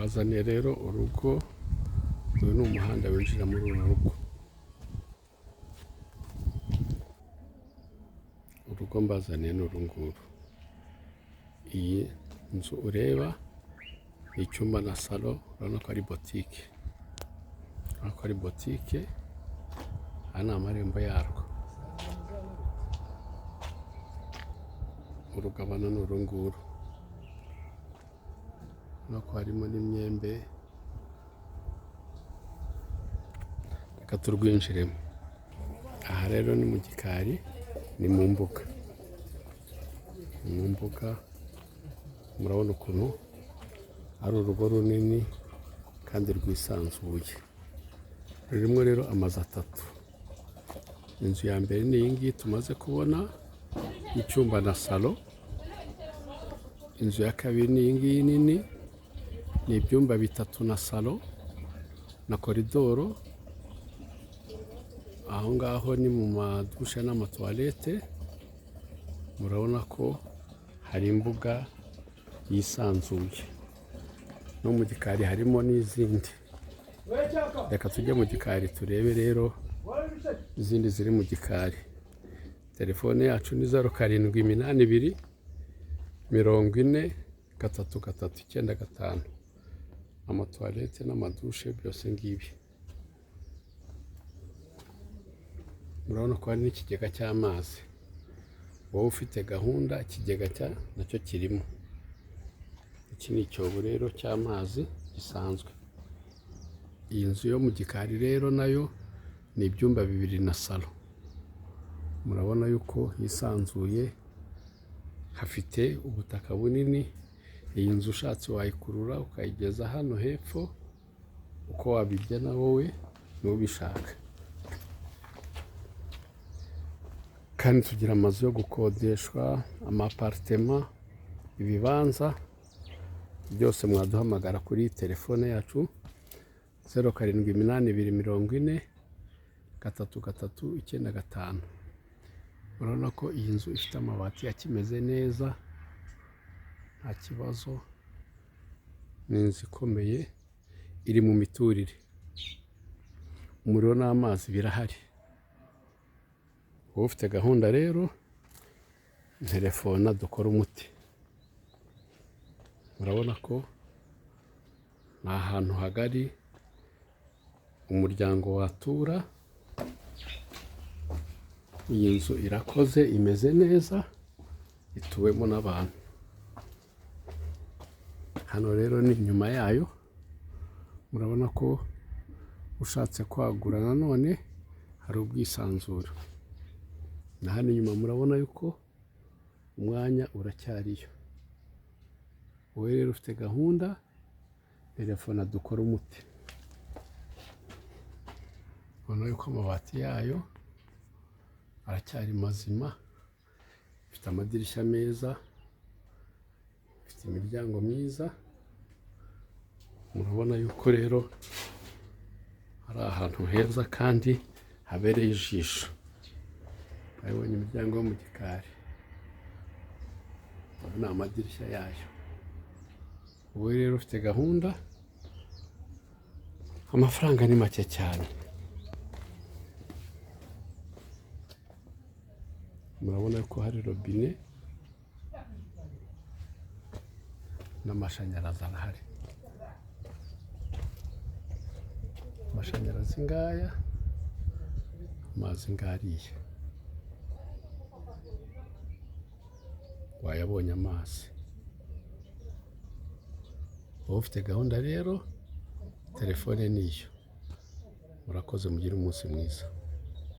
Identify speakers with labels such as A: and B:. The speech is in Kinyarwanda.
A: Mbazaniye rero urugo, uyu ni umuhanda winjira muri uru rugo. Urugo mbazaniye ni uru nguru. Iyi nzu ureba ni icyumba na salo, urabona ko ari botike. Urabona ko ari botike, aya ni amarembo yarwo. Urugabano ni uru nguru. Urabona ko harimo n'imyembe, reka turwinjiremo. Aha rero ni mu gikari, ni mu mbuga. Ni mu mbuga, murabona ukuntu ari urugo runini kandi rwisanzuye. Rurimo rero amazu atatu. Inzu ya mbere ni iyi ngiyi tumaze kubona, y'icyumba na salo. Inzu ya kabiri ni iyi ngiyi nini, ni ibyumba bitatu na salo na koridoro. Aho ngaho ni mu madushe n'amatuwarete, murabona ko hari imbuga yisanzuye. No mu gikari harimo n'izindi. Reka tujye mu gikari turebe rero izindi ziri mu gikari. Telefone yacu ni 0782 40 33 95. Amatuwarete n'amadushe byose ngibi. Murabona ko hari n'ikigega cy'amazi. Wowe ufite gahunda, ikigega nacyo kirimo. Iki ni icyobo rero cy'amazi gisanzwe. Iyi nzu yo mu gikari rero nayo ni ibyumba bibiri na salo. Murabona yuko hisanzuye, hafite ubutaka bunini. Iyi nzu ushatse wayikurura ukayigeza hano hepfo, uko wabigena wowe n'ubishaka. Kandi tugira amazu yo gukodeshwa, amaparitema, ibibanza, byose mwaduhamagara kuri telefone yacu 0782 40 33 95. Urabona ko iyi nzu ifite amabati akimeze neza, nta kibazo, ni inzu ikomeye iri mu miturire. Umuriro n'amazi birahari. Wowe ufite gahunda rero, telefona dukore umuti. Murabona ko ni ahantu hagari umuryango watura. Iyi nzu irakoze, imeze neza, ituwemo n'abantu. Hano rero ni inyuma yayo, murabona ko ushatse kwagura nanone hari ubwisanzure. Na hano inyuma murabona yuko umwanya uracyariyo. Wowe rero ufite gahunda, telefona dukore umuti. Ubona yuko amabati yayo aracyari mazima, ifite amadirishya meza, ifite imiryango myiza. Murabona yuko rero ari ahantu heza kandi habereye ijisho. Urabibonye imiryango yo mu gikari, ayo ni amadirishya yayo. Wowe rero ufite gahunda, amafaranga ni make cyane. Murabona ko hari robine n'amashanyarazi arahari. Amashanyarazi ngaya, amazi ngariya. Wayabonye amazi. Wowe ufite gahunda rero, telefone niyo. Murakoze, mugire umunsi mwiza.